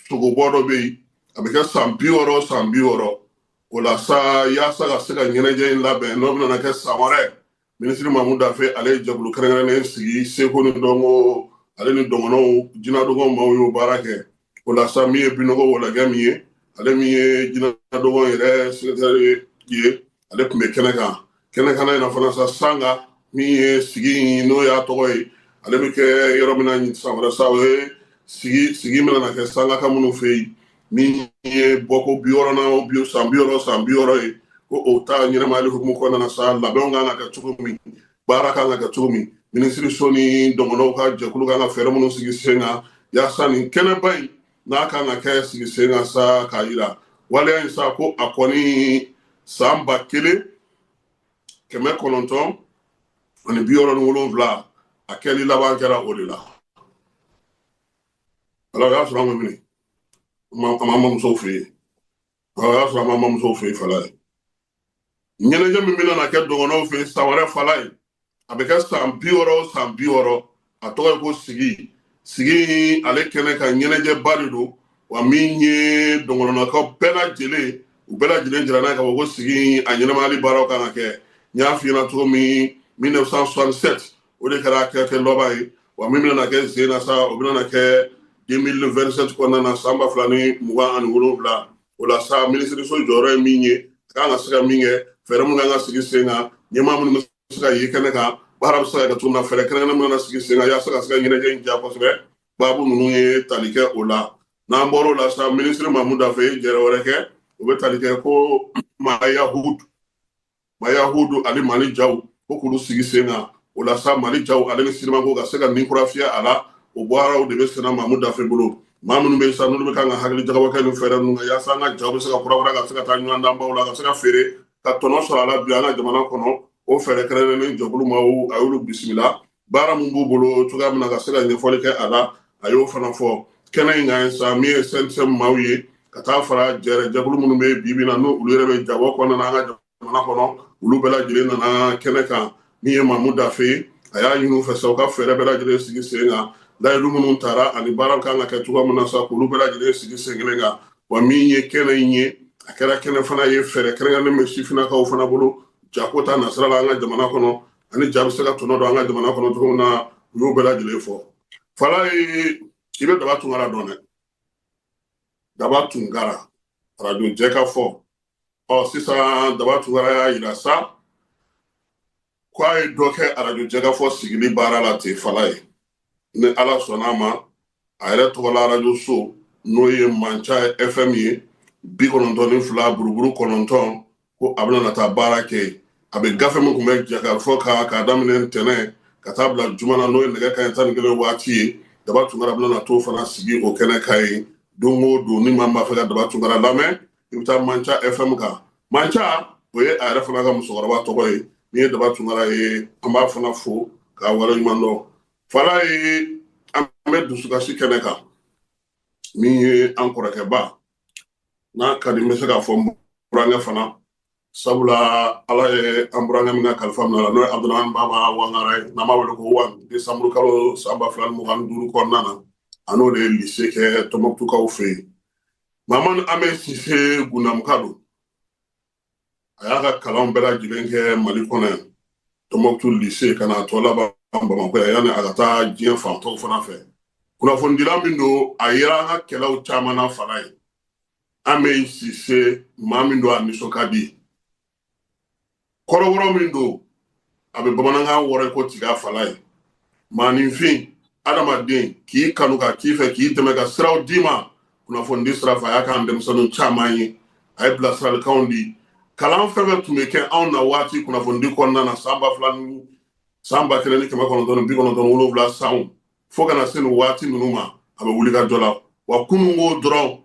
A: sogobɔ dɔ bɛ yen, a bɛ kɛ san 60 san 60. O la sa, yaasa ka se ka ɲɛnajɛ in labɛn n'o bɛna kɛ san wɛrɛ, minisiri Mamu Dafe ale ye jɛkulu kɛrɛnkɛrɛnnen sigi seko ni dɔnko ale ni dɔgɔnɔw jinadɔgɔ maaw y'o baara kɛ. O la sa, min ye Binɔgɔ Wɔlɔkɛ min ye, ale min ye jinadɔgɔ yɛrɛ secrétaire ye, ale tun bɛ kɛnɛ kan. Kɛnɛ kan in na fana sa, Sanga min ye sigi in n'o y'a tɔgɔ ye, ale bɛ kɛ yɔrɔ min na san wɛrɛ sa, o ye sigi min na kɛ Sangaka minnu fɛ yen, min ye bɔko 60nan bi san 60 san 60 ye, ko o ta ɲɛnamayali hukumu kɔnɔna na sa, labɛnw kan ka kɛ cogo min, baara kan ka kɛ cogo min, minisiriso ni dɔgɔnɔw ka jɛkulu kan ka fɛɛrɛ minnu sigi sen kan yaasa nin kɛnɛba in n'a kan ka kɛ sigi sen kan sa, k'a yira waleya in sa ko a kɔni san 1967 a kɛli laban kɛra o de la. Ala y'a sɔrɔ an ma minɛ an m'an bamusow fɛ yen, a y'a sɔrɔ an m'an bamusow fɛ yen. Fala ye ɲɛnajɛ min bɛna kɛ dɔgɔnɔw fɛ yen san wɛrɛ, fala ye a bɛ kɛ san 60 san 60, a tɔgɔ ye ko sigi. Sigi ale kɛnɛ kan ɲɛnajɛba de don wa, min ye dɔgɔnɔnakaw bɛɛ lajɛlen, u bɛɛ lajɛlen jira n'a ye k'a fɔ ko sigi a ɲɛnamayali baaraw kan ka kɛ. N y'a f'i ɲɛna cogo min, 1967 o de kɛra kɛ laban ye wa, min bɛna kɛ sen na sa, o bɛna kɛ 2027 kɔnɔna na, san 2027. O la sa, minisiriso jɔyɔrɔ ye min ye, a kan ka se ka min kɛ, fɛɛrɛ minnu kan ka sigi sen kan, ɲɛmaa minnu bɛ se ka ye kɛnɛ kan, baara bɛ se ka kɛ cogo min na, fɛɛrɛ kɛrɛnkɛrɛnnen minnu na sigi sen kan yaasa ka se ka ɲɛnajɛ in diya kosɛbɛ, baabu ninnu ye tali kɛ o la. N'an bɔr'o la sa, minisiri Mamu Dafe ye jɛrɛ wɛrɛ kɛ, o bɛ tali kɛ ko Mayahudu ani Mali jaw ko k'olu sigi sen kan. O la sa, Mali jaw ale ni sinimako ka se ka nin kura fiyɛ a la, o baaraw de bɛ senna Mamu Dafe bolo. Maa minnu bɛ sa, n'olu bɛ kan ka hakili jagabɔ kɛ nin fɛɛrɛ ninnu kan yaasa an ka jaw bɛ se ka kura ka se ka taa ɲɔgɔndanbaw la, ka se ka feere ka tɔnɔ sɔrɔ a la bi an ka jamana kɔnɔ, o fɛɛrɛ kɛrɛnkɛrɛnnen jɛkulu maaw a y'olu bisimila. Baara min b'u bolo cogoya min na ka se ka ɲɛfɔli kɛ a la, a y'o fana fɔ kɛnɛ in kan sa. Min ye CNSM maaw ye, ka taa fara jɛrɛ jɛkulu minnu bɛ bi bi in na, n'olu yɛrɛ bɛ jabɔ kɔnɔna na an ka jamana kɔnɔ, olu bɛɛ lajɛlen nana kɛnɛ kan. Min ye Mamu Dafe ye, a y'a ɲini u fɛ sa, u ka fɛɛrɛ bɛɛ lajɛlen sigi sen kan, layidu minnu tara ani baara kan ka kɛ cogoya min na sa, k'olu bɛɛ lajɛlen sigi sen kelen kan wa. Min ye kɛnɛ in ye, a kɛra kɛnɛ fana ye, fɛɛrɛ kɛrɛnkɛrɛnnen bɛ sifinnakaw fana bolo jako ta nasira la an ka jamana kɔnɔ, ani ja bɛ se ka tɔnɔ don an ka jamana kɔnɔ cogo min na, u y'o bɛɛ lajɛlen fɔ. Fala ye, i bɛ Daba Tunkara dɔn dɛ, Daba Tunkara arajo jɛ ka fɔ. Ɔ sisan Daba Tunkara y'a yira sa ko a ye dɔ kɛ arajo jɛ ka fɔ sigili baara la ten. Fala ye, ni Ala sɔnna a ma, a yɛrɛ tɔgɔla arajo so n'o ye Manca FM ye, 92 buruburu 9, ko a bɛna taa baara kɛ yen. A bɛ gafe min tun bɛ jɛ ka fɔ k'a daminɛ ntɛnɛn ka taa bila juma na, n'o ye nɛgɛ kanɲɛ 11 waati ye, Daba Tunkara bɛna t'o fana sigi o kɛnɛ kan yen don o don. Ni maa min b'a fɛ ka Daba Tunkara lamɛn, i bɛ taa Manca FM kan. Manca, o ye a yɛrɛ fana ka musokɔrɔba tɔgɔ ye. Min ye Daba Tunkara ye, an b'a fana fo k'a waleɲuman dɔn. Fala ye, an bɛ dusukasi kɛnɛ kan. Min ye an kɔrɔkɛba n'a ka di, n bɛ se k'a fɔ n burankɛ fana, sabula Ala ye an burankɛ min ka kalifa minɛ la, n'o ye Abudulayi Baba Wangara ye, n'an b'a wele ko Wan, desanburu kalo san 2025 kɔnɔna na, a n'o de ye lycée kɛ Tɔnbukutukaw fɛ yen. Mamani Ame Sise Gundamuka don. A y'a ka kalanw bɛɛ lajɛlen kɛ Mali kɔnɔ yan, Tɔnbukutu lycée, ka n'a tɔ laban Bamakɔ yan, yanni a ka taa diɲɛ fan tɔw fana fɛ. Kunnafonidila min don, a yera an ka kɛlɛw caman na. Fala ye, Ame Sise, maa min don, a nisɔn ka di. Kɔrɔbɔrɔ min don, a bɛ bamanankan wɔrɔ ko tiga fala ye. Maaninfin, adamaden k'i kanu ka k'i fɛ, k'i dɛmɛ, ka siraw d'i ma kunnafonidi sira fɛ, a y'a k'an denmisɛnnin caman ye. A ye bilasiralikanw di. Kalan fɛn fɛn tun bɛ kɛ anw na waati kunnafonidi kɔnɔna na, san 2000 ni san 1997 sanw fo ka na se nin waati ninnu ma, a bɛ wuli ka jɔ la. Wa kunun ko dɔrɔn,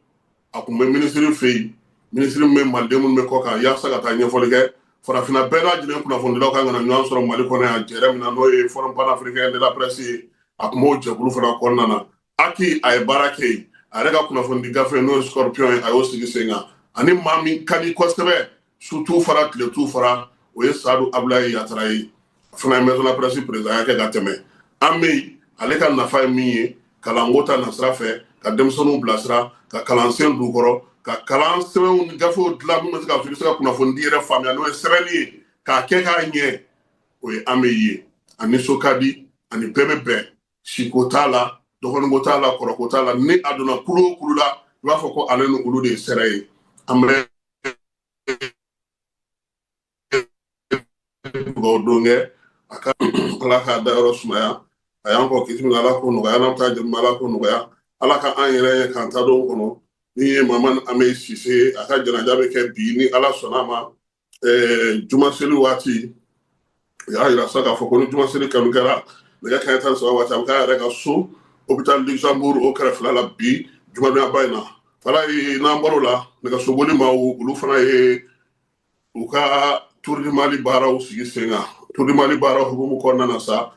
A: a tun bɛ minisiri fɛ yen, minisiri min bɛ maliden minnu bɛ kɔ kan, yaasa ka taa ɲɛfɔli kɛ farafinna bɛɛ lajɛlen kunnafonidilaw kan ka na ɲɔgɔn sɔrɔ Mali kɔnɔ yan jɛrɛ min na, n'o ye Forum panafricain de la presse ye. A tun b'o jɛkulu fana kɔnɔna na. Aki a ye baara kɛ yen. A yɛrɛ ka kunnafonidi gafe, n'o ye Scorpion ye, a y'o sigi sen kan. Ani maa min ka di kosɛbɛ, su t'u fara, tile t'u fara, o ye Sadu Abulayi Yatara ye. A fana ye maison de la presse président kɛ ka tɛmɛ. An bɛ yen, ale ka nafa ye min ye kalanko ta nasira fɛ, ka denmisɛnninw bilasira, ka kalansen d'u kɔrɔ, ka kalan sɛbɛnw ni gafew dilan min bɛ se ka i bɛ se ka kunnafonidi yɛrɛ faamuya, n'o ye sɛbɛnni ye, k'a kɛ k'a ɲɛ, o ye an bɛ ye. A nisɔn ka di, ani bɛɛ bɛ bɛn, siko t'a la, dɔgɔninko t'a la, kɔrɔko t'a la. Ni a donna kulu o kulu la, i b'a fɔ ko ale ni olu de ye sɛrɛ ye. An bɛ dugawu don kɛ a ka Ala k'a dayɔrɔ sumaya. A y'an kɔ kisi min, Ala k'o nɔgɔya. N'an bɛ taa jɛmu, Ala k'o nɔgɔya. Ala ka an yɛrɛ ye k'an ta don kɔnɔ. Ni ye Mamani Ame Sise, a ka janaja bɛ kɛ bi ni Ala sɔnna a ma, jumaseli waati. U y'a yira sa k'a fɔ ko ni jumaseli kanu kɛra nɛgɛ kanɲɛ 13 waati, a bɛ k'a yɛrɛ ka so, hôpital Luxembourg, o kɛrɛfɛla la bi jumadonyaba in na. Fala ye, n'an bɔr'o la, nɛgɛsoboli maaw, olu fana ye u ka Tour du Mali baaraw sigi sen kan. Tour du Mali baaraw hukumu kɔnɔna na sa,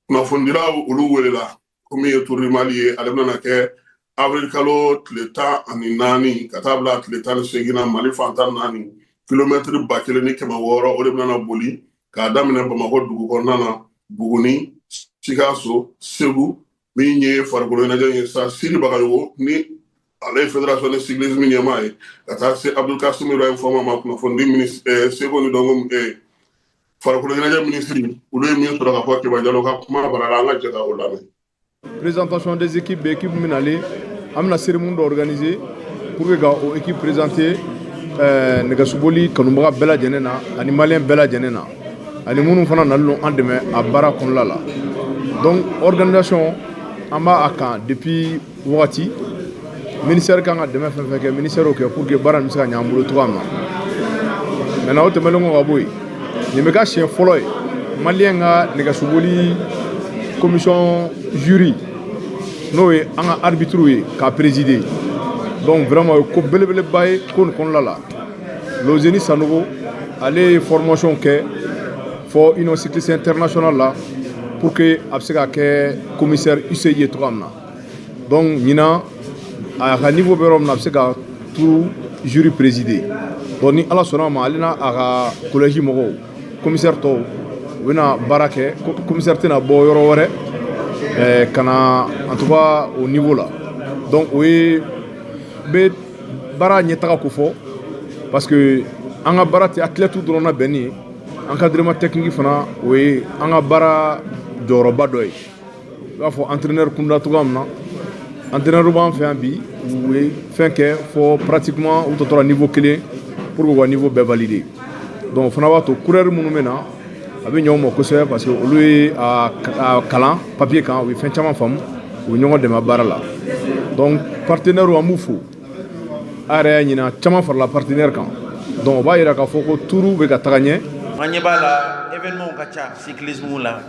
A: kunnafonidilaw olu welela ko min ye Tour du Mali ye, ale bɛna kɛ avril kalo tile 14 ka taa bila tile 18 na, Mali fan 14, kilomɛtiri 1600, o de bɛna boli k'a daminɛ Bamakɔ dugu kɔnɔna na, Buguni, Sikaso, Segu. Min ye farikolo ɲɛnajɛ ye sa, Siri Bagayogo, ni ale ye fédération de cyclisme ɲɛmaa ye, ka taa se Abdulkasim Ibrahim Fɔma ma, kunnafonidi ministre, seko ni dɔnko farikolo ɲɛnajɛ minisiri, olu ye min sɔrɔ ka fɔ Keba Jalo ka kuma bara la, an ka jɛ ka o lamɛn.
B: Présentation des équipes bɛ équipe min nalen, an bɛna cérémonie dɔ organiser pour que ka o équipe présenter nɛgɛsoboli kanubaga bɛɛ lajɛlen na, ani malien bɛɛ lajɛlen na, ani minnu fana nalen don an dɛmɛ a baara kɔnɔna la. Donc organisation, an b'a a kan depuis wagati. Ministère kan ka dɛmɛ fɛn fɛn kɛ, ministère y'o kɛ pour que baara nin bɛ se ka ɲɛ an bolo cogoya min na. Maintenant, o tɛmɛnen kɔ ka bɔ yen, nin bɛ ka siɲɛ fɔlɔ ye malien ka nɛgɛsoboli commission jury, n'o ye an ka arbitre ye, k'a présider. Donc vraiment, o ye ko belebeleba ye ko nin kɔnɔna la. Lozeni Sanogo, ale ye formation kɛ fɔ Union cycliste internationale la pour que a bɛ se ka kɛ commissaire UCI ye cogoya min na. Donc ɲinan, a ka niveau bɛ yɔrɔ min na, a bɛ se ka tour jury présider. Donc ni Ala sɔnna a ma, ale n'a a ka collège mɔgɔw, commissaire tɔw, u bɛna baara kɛ. Commissaire tɛna bɔ yɔrɔ wɛrɛ ka na, en tout cas au niveau la. Donc o ye bɛ baara ɲɛtaga ko fɔ, parce que an ka baara tɛ athlète dɔrɔn na bɛnni ye. Encadrement technique fana, o ye an ka baara jɔyɔrɔba dɔ ye. I b'a fɔ entraîneur kunda cogoya min na, entraîneur b'an fɛ yan bi, u ye fɛn kɛ fɔ pratiquement u tɔ tora niveau kelen pour que u ka niveau bɛɛ valider. Donc o fana b'a to coureur minnu bɛ na, a bɛ ɲɛ u ma kosɛbɛ, parce que olu ye a kalan papier kan, u ye fɛn caman faamu, u bɛ ɲɔgɔn dɛmɛ baara la. Donc partenaire, an b'u fo. A yɛrɛ y'a ɲina, caman farala partenaire kan. Donc o b'a yira k'a fɔ ko tour bɛ ka taga ɲɛ.
C: An ɲɛ b'a la, événement ka ca cyclisme la.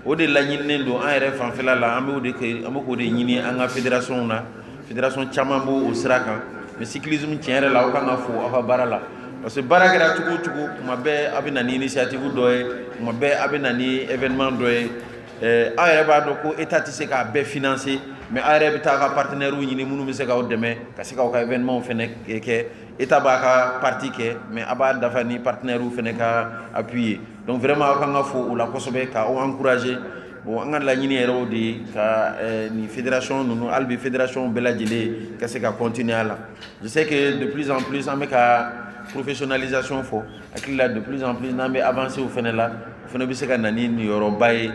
C: O de laɲininen don an yɛrɛ fanfɛla la. An b'o de kɛ, an bɛ k'o de ɲini an ka fédération na. Fédération caman b'o o sira kan, mais cyclisme, tiɲɛ yɛrɛ la, aw kan ka fo aw ka baara la, parce que baara kɛra cogo o cogo, tuma bɛɛ a bɛ na ni initiative dɔ ye, tuma bɛɛ a bɛ na ni événement dɔ ye. Aw yɛrɛ b'a dɔn ko état tɛ se k'a bɛɛ financer, mais aw yɛrɛ bɛ taa ka partenaires ɲini minnu bɛ se k'aw dɛmɛ ka se k'aw ka événement fɛnɛ kɛ. État b'a ka partie kɛ, mais a b'a dafa ni partenaires fɛnɛ ka appui ye. Donc vraiment, aw kan ka fo o la kosɛbɛ, k'aw encourager. Bon, an ka laɲini yɛrɛ o de ye ka nin fédération ninnu, hali bi fédération bɛɛ lajɛlen ka se ka continuer a la. Je sais que de plus en plus an bɛ ka professionnalisation fɔ. Hakili la, de plus en plus n'an bɛ avancer o fɛnɛ la, o fɛnɛ bɛ se ka na ni niyɔrɔba ye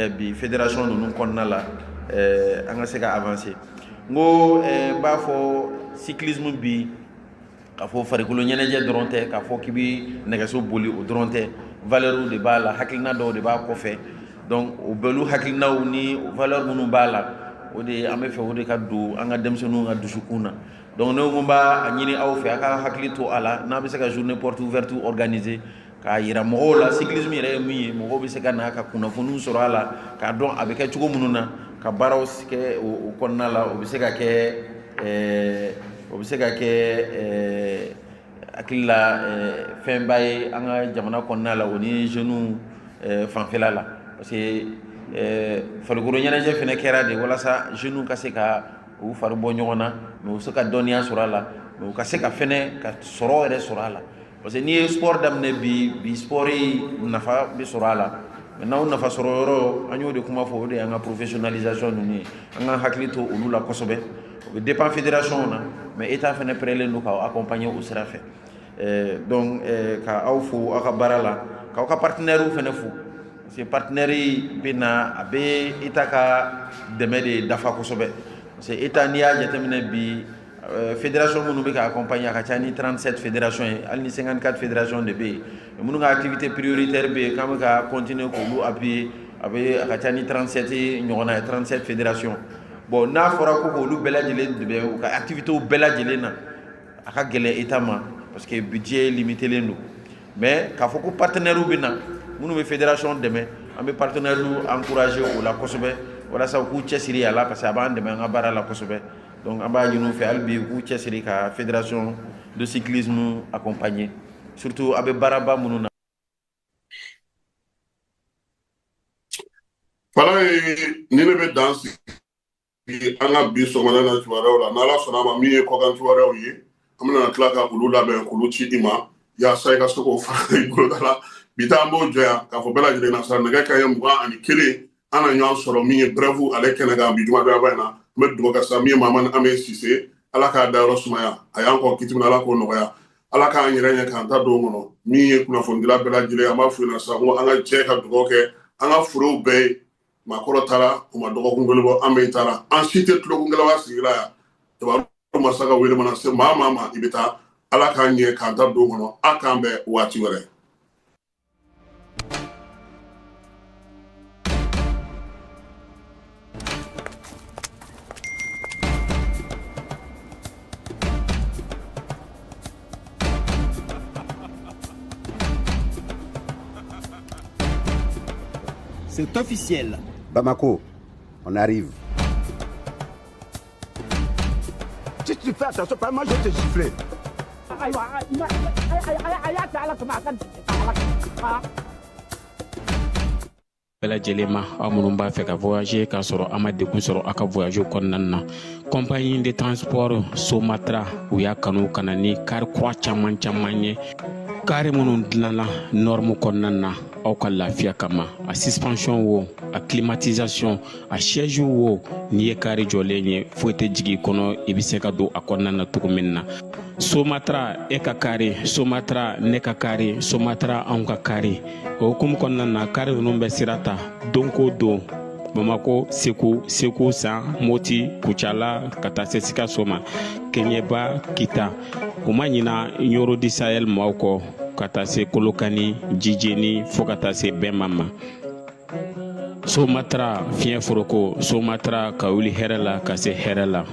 C: bi fédération ninnu kɔnɔna la, an ka se ka avancer. N ko n b'a fɔ cyclisme bi, k'a fɔ farikolo ɲɛnajɛ dɔrɔn tɛ, k'a fɔ k'i bɛ nɛgɛso boli, o dɔrɔn tɛ. Valeur de b'a la, hakilina dɔw de b'a kɔfɛ. Donc o bɛlu hakilinaw ni valeur minnu b'a la, o de an bɛ fɛ o de ka don an ka denmisɛnninw ka dusukun na. Donc ne ko n b'a ɲini aw fɛ, a ka hakili to a la, n'a bɛ se ka journée porte ouverte organiser k'a yira mɔgɔw la cyclisme yɛrɛ ye min ye, mɔgɔw bɛ se ka na ka kunnafoniw sɔrɔ a la, k'a dɔn a bɛ kɛ cogo minnu na, ka baaraw kɛ o kɔnɔna la. O bɛ se ka kɛ o bɛ se ka kɛ hakili la fɛnba ye an ka jamana kɔnɔna la, o ni jeunes fanfɛla la, parce que farikolo ɲɛnajɛ fɛnɛ kɛra de walasa jeunes ka se ka u fari bɔ ɲɔgɔn na, mais u se ka dɔnniya sɔrɔ a la, mais u ka se ka fɛnɛ ka sɔrɔ yɛrɛ sɔrɔ a la. Parce que n'i ye sport daminɛ bi, sport nafa bɛ sɔrɔ a la. Maintenant, o nafa sɔrɔ yɔrɔ, an y'o de kuma fɔ, o de y'an ka professionnalisation ninnu ye. An ka hakili to olu la kosɛbɛ. O bɛ dépend fédération na, mais état fɛnɛ prêt len don k'aw accompagner o sira fɛ. Donc ka aw fo aw ka baara la, k'aw ka partenaires fɛnɛ fo, parce que partenaire bɛ na, a bɛ état ka dɛmɛ de dafa kosɛbɛ. Parce que état, n'i y'a jateminɛ bi, fédération minnu bɛ ka accompagner, a ka ca ni 37 fédération ye, hali ni 54 fédération de bɛ yen. Minnu ka activité prioritaire bɛ yen k'an bɛ ka continuer k'olu appuyer, a bɛ a ka ca ni 37 ɲɔgɔnna ye, 37 fédération. Bon, n'a fɔra ko k'olu bɛɛ lajɛlen dɛmɛ u ka activités bɛɛ lajɛlen na, a ka gɛlɛn état ma, parce que budget limité len don. Mais k'a fɔ ko partenaires bɛ na minnu bɛ fédération dɛmɛ, an bɛ partenaires encourager o la kosɛbɛ, walasa u k'u cɛsiri a la, parce que a b'an dɛmɛ an ka baara la kosɛbɛ. Donc an b'a ɲini u fɛ hali bi, u k'u cɛsiri ka fédération de cyclisme accompagner, surtout a bɛ baaraba minnu na.
A: Fala ye ni ne bɛ dan sigi an ka bi sɔgɔmada na kibaruyaw la. N'Ala sɔnna a ma, min ye kɔkan kibaruyaw ye, an bɛna tila ka olu labɛn k'olu ci i ma yaasa i ka se k'o fara i boloda la. Bi ta, an b'o jɔ yan k'a fɔ bɛɛ lajɛlen na sa, nɛgɛ kanɲɛ 21, an na ɲɔgɔn sɔrɔ min ye brève ale kɛnɛ kan bi jumadonyaba in na. N bɛ dugawu kɛ sa min ye Mamani Ame Sise, Ala k'a dayɔrɔ sumaya, a y'an kɔ kiti min, Ala k'o nɔgɔya, Ala k'an yɛrɛ ɲɛ k'an ta don kɔnɔ. Min ye kunnafonidila bɛɛ lajɛlen, an b'a f'u ɲɛna sa ko an ka jɛ ka dugawu kɛ an ka forow bɛɛ ye. Maakɔrɔ taara, u ma dɔgɔkun kelen bɔ, an bɛ taara, an si tɛ tulokun gɛlɛya sigi la yan. Dabaru masa ka wele mana se maa maa ma, i bɛ taa. Ala k'an ɲɛ k'an ta don kɔnɔ. A k'an bɛn waati wɛrɛ.
D: C'est officiel.
E: Bamako, on arrive.
D: Si tu fais attention, pas moi je vais te gifler.
F: Ayiwa, a y'a kɛ Ala kama, a ka Ala kama.
G: Bɛɛ lajɛlen ma, aw minnu b'a fɛ ka voyager k'a sɔrɔ a ma degun sɔrɔ aw ka voyage kɔnɔna na, compagnie de transport Somatra, u y'a kanu ka na ni car kura caman caman ye, car minnu dilanna norme kɔnɔna na aw ka lafiya kama. A suspension wo, a climatisation, a siège wo, n'i ye car jɔlen ye, foyi tɛ jigin i kɔnɔ, i bɛ se ka don a kɔnɔna na cogo min na. Somatra, e ka car Somatra, ne ka car Somatra, anw ka car. O hukumu kɔnɔna na, car ninnu bɛ sira ta don ko don, Bamako, Segu, Segu San, Moti, Kucala, ka taa se Sikaso ma, Keɲɛba, Kita. U ma ɲina Ɲoro di Sahel maaw kɔ, ka taa se Kolokani, Jijeni, fo ka taa se Bɛnma ma. Somatra, fiɲɛ foroko Somatra, ka wuli hɛrɛ la ka se hɛrɛ la.